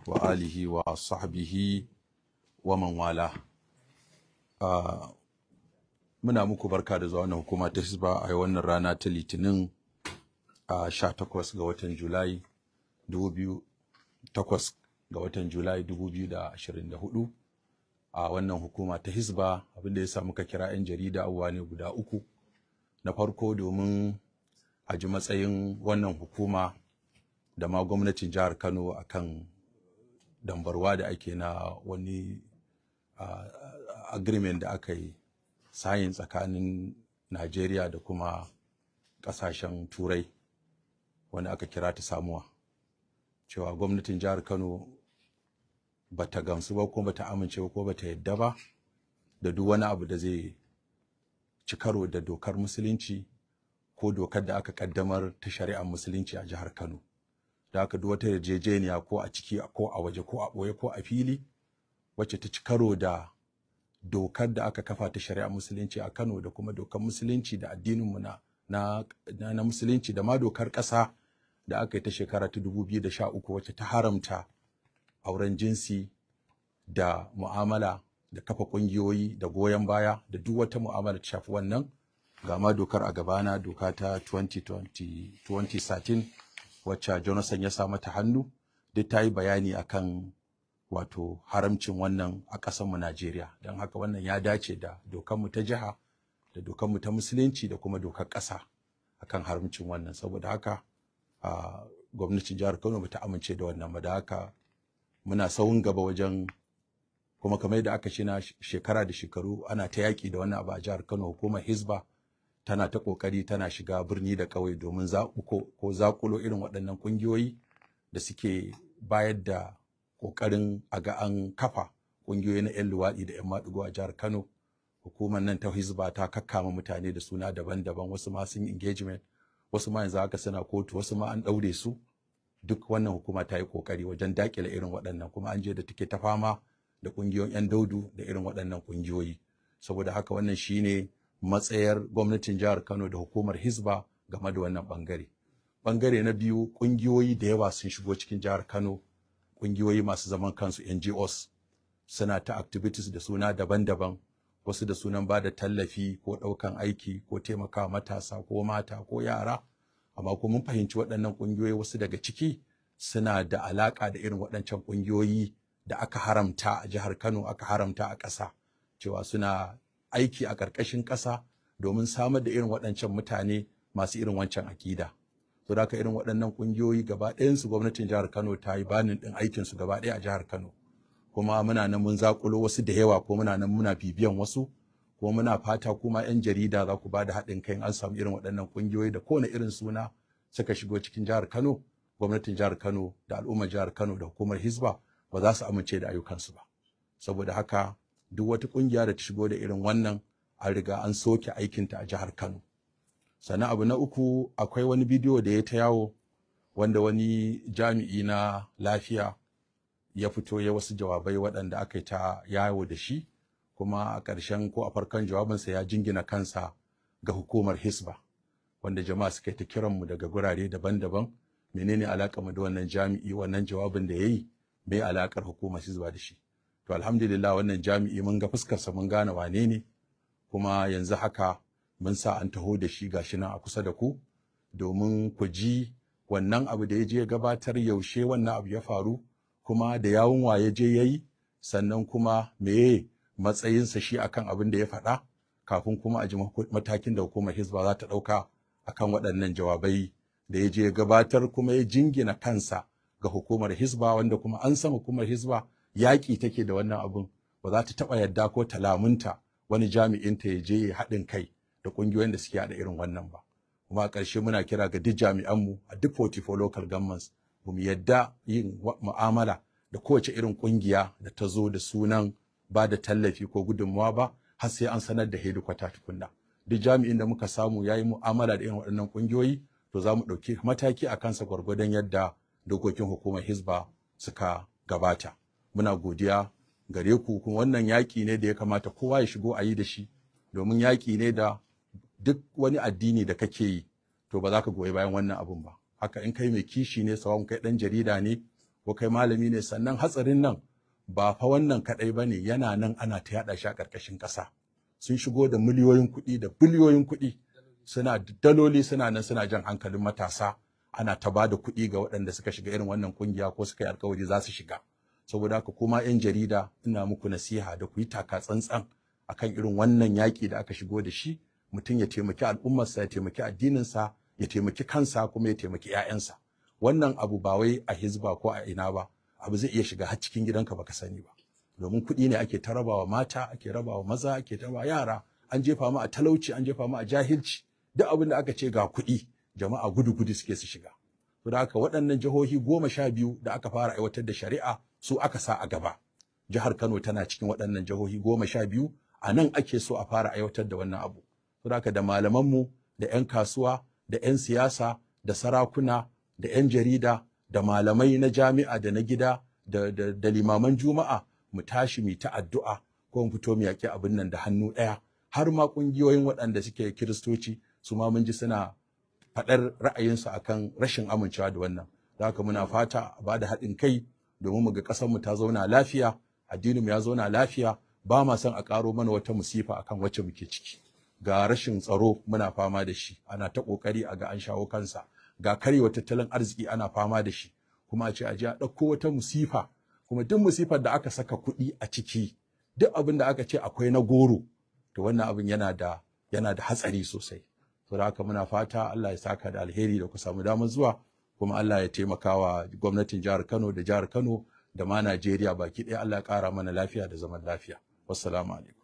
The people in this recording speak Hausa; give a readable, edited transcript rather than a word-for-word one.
Wa alihi wa sahbihi wa man wala. Muna muku barka da zuwa wannan hukuma ta Hisba a wannan rana ta Litinin a 18 ga watan Julai 2000 8 ga watan Julai 2024 a wannan hukuma ta Hisba. Abinda ya sa muka kira 'yan jarida abubuwa ne guda uku. Na farko, domin a ji matsayin wannan hukuma da ma gwamnatin jihar Kano akan dambarwa da ake na wani agreement da aka yi signing tsakanin Najeriya da kuma kasashen Turai, wanda aka kira ta samuwa, cewa gwamnatin jihar Kano bata gamsu ba ko bata amince ba ko bata yadda ba da duk wani abu da zai ci karo da dokar Musulunci ko dokar da aka kaddamar ta shari'ar Musulunci a jihar Kano. Da haka duk wata yarjejeniya, ko a ciki ko a waje, ko a ɓoye ko a fili, wacce ta ci karo da dokar da aka kafa ta shari'ar Musulunci a Kano da kuma dokar Musulunci da addininmu na Musulunci da ma dokar ƙasa da aka yi ta shekara ta 2013, wacce ta haramta auren jinsi da mu'amala da kafa ƙungiyoyi da goyon baya da duk wata mu'amala ta shafi wannan. Ga ma dokar a gabana, doka ta 2020, 2013, wacce Jonathan ya sa mata hannu, duk ta yi bayani akan wato haramcin wannan a ƙasarmu Najeriya. Don haka wannan ya dace da dokarmu ta jiha da dokarmu ta Musulunci da kuma dokar ƙasa akan haramcin wannan. Saboda haka a gwamnatin jihar Kano bata amince da wannan ba. Da haka muna sahun gaba wajen, kuma kamar yadda aka ce, na shekara da shekaru ana ta yaƙi da wannan abu a jihar Kano. Hukumar Hizba tana ta ƙoƙari, tana shiga birni da ƙauye domin zaɓuko ko zaƙulo irin waɗannan ƙungiyoyi da suke bayar da ƙoƙarin a ga an kafa ƙungiyoyi na 'yan luwaɗi da 'yan maɗigo a jihar Kano. Hukumar nan ta Hizba ta kakkama mutane da suna daban-daban, wasu ma sun engagement, wasu ma yanzu haka suna kotu, wasu ma an ɗaure su. Duk wannan hukuma ta yi ƙoƙari wajen daƙile irin waɗannan, kuma an je da take ta fama da ƙungiyoyin 'yan daudu da irin waɗannan ƙungiyoyi. Saboda haka wannan shine matsayar gwamnatin jihar Kano da hukumar Hizba game da wannan ɓangare. Ɓangare na biyu, ƙungiyoyi da yawa sun shigo cikin jihar Kano, ƙungiyoyi masu zaman kansu, NGOs, suna ta activities da suna daban-daban, wasu da sunan ba da tallafi ko ɗaukan aiki ko taimakawa matasa ko mata ko yara. Amma ko mun fahimci waɗannan ƙungiyoyi, wasu daga ciki suna da alaƙa da irin waɗancan ƙungiyoyi da aka haramta a jihar Kano, aka haramta a ƙasa, cewa suna aiki a ƙarƙashin ƙasa domin samar da irin waɗancan mutane masu irin wancan aƙida. To da haka irin waɗannan ƙungiyoyi gaba ɗayansu gwamnatin jihar Kano ta yi banning ɗin aikinsu gaba ɗaya a jihar Kano. Kuma muna nan mun zaƙulo wasu da yawa, ko muna nan muna bibiyan wasu, kuma muna fata kuma 'yan jarida za ku ba da haɗin kai. An samu irin waɗannan ƙungiyoyi da kowane irin suna suka shigo cikin jihar Kano, gwamnatin jihar Kano da al'ummar jihar Kano da hukumar Hizba ba za su amince da ayyukansu ba. Saboda haka duk wata ƙungiya da ta shigo da irin wannan, an riga an soke aikinta a jihar Kano. Sannan abu na uku, akwai wani bidiyo da ya ta yawo wanda wani jami'i na lafiya ya fito ya wasu jawabai waɗanda aka yi ta yawo da shi, kuma a ƙarshen ko a farkon jawabinsa ya jingina kansa ga hukumar Hisba, wanda jama'a suka yi ta kiranmu daga gurare daban-daban, menene alaƙar mu da wannan jami'i, wannan jawabin da ya yi, me alaƙar hukumar Hisba da shi? To alhamdulillah, wannan jami'i mun ga fuskarsa, mun gane wane ne, kuma yanzu haka mun sa an taho da shi, gashi nan a kusa da ku, domin ku ji wannan abu da ya je gabatar, yaushe wannan abu ya faru, kuma da yawun wa ya je ya yi, sannan kuma meye matsayinsa shi akan abin da ya faɗa, kafin kuma a ji matakin da hukumar Hizba za ta ɗauka akan waɗannan jawabai da ya je ya gabatar kuma ya jingina kansa ga hukumar Hizba, wanda kuma an san hukumar Hizba yaƙi take da wannan abun, ba za ta taɓa yadda ko ta lamunta wani jami'inta ya je ya haɗin kai da ƙungiyoyin da suke haɗa irin wannan ba. Kuma a ƙarshe, muna kira ga duk jami'anmu a duk 44 local governments, ba mu yadda yin mu'amala da kowace irin ƙungiya da ta zo da sunan ba da tallafi ko gudunmawa ba, har sai an sanar da hedikwata tukunna. Duk jami'in da muka samu ya yi mu'amala da irin waɗannan ƙungiyoyi, to za mu ɗauki mataki a kansa gwargwadon yadda dokokin hukumar Hizba suka gabata. Muna godiya gare ku, kuma wannan yaƙi ne da ya kamata kowa ya shigo a yi da shi, domin yaƙi ne da duk wani addini da kake yi, to ba za ka goyi bayan wannan abun ba. Haka in kai mai kishi ne, sawa'un kai ɗan jarida ne ko kai malami ne. Sannan hatsarin nan ba fa wannan kaɗai ba ne, yana nan ana ta yaɗa shi a ƙarƙashin ƙasa. Sun shigo da miliyoyin kuɗi da biliyoyin kuɗi, suna daloli, suna nan suna jan hankalin matasa, ana ta ba da kuɗi ga waɗanda suka shiga irin wannan ƙungiya ko suka yi alkawari za su shiga. Saboda haka kuma 'yan jarida, ina muku nasiha da ku yi taka tsantsan akan irin wannan yaƙi da aka shigo da shi. Mutum ya taimaki al'ummarsa, ya taimaki addininsa, ya taimaki kansa, kuma ya taimaki 'ya'yansa. Wannan abu ba wai a Hizba ko a ina ba, abu zai iya shiga har cikin gidanka baka sani ba, domin kuɗi ne ake ta rabawa mata, ake rabawa maza, ake rabawa yara. An jefa mu a talauci, an jefa mu a jahilci. Duk abin da aka ce ga kuɗi, jama'a gudu gudu suke su shiga. To da haka waɗannan jihohi 12 da aka fara aiwatar da shari'a su aka sa a gaba. Jihar Kano tana cikin waɗannan jihohi 12. A nan ake so a fara aiwatar da wannan abu. To da haka da malamanmu da 'yan kasuwa da 'yan siyasa da sarakuna da 'yan jarida da malamai na jami'a da na gida da limaman juma'a, mu tashi mu ta addu'a ko mu fito mu yaƙi abin nan da hannu ɗaya. Har ma ƙungiyoyin waɗanda suke Kiristoci su ma mun ji suna faɗar ra'ayinsu akan rashin amincewa da wannan. Da haka muna fata a ba da haɗin kai domin mu ga ƙasarmu ta zauna lafiya, addininmu ya zauna lafiya. Ba ma son a ƙaro mana wata musifa akan wacce muke ciki. Ga rashin tsaro muna fama da shi, ana ta ƙoƙari a ga an shawo kansa. Ga karyewa tattalin arziki ana fama da shi, kuma a ce a je a ɗauko wata musifa. Kuma duk musifar da aka saka kuɗi a ciki, duk abin da aka ce akwai na goro, to wannan abin yana da hatsari sosai. Saboda haka muna fata Allah ya saka da alheri da ku samu damar zuwa, kuma Allah ya taimaka wa gwamnatin jihar Kano da jihar Kano da ma Najeriya baki ɗaya. Allah ya ƙara mana lafiya da zaman lafiya. Wassalamu alaikum.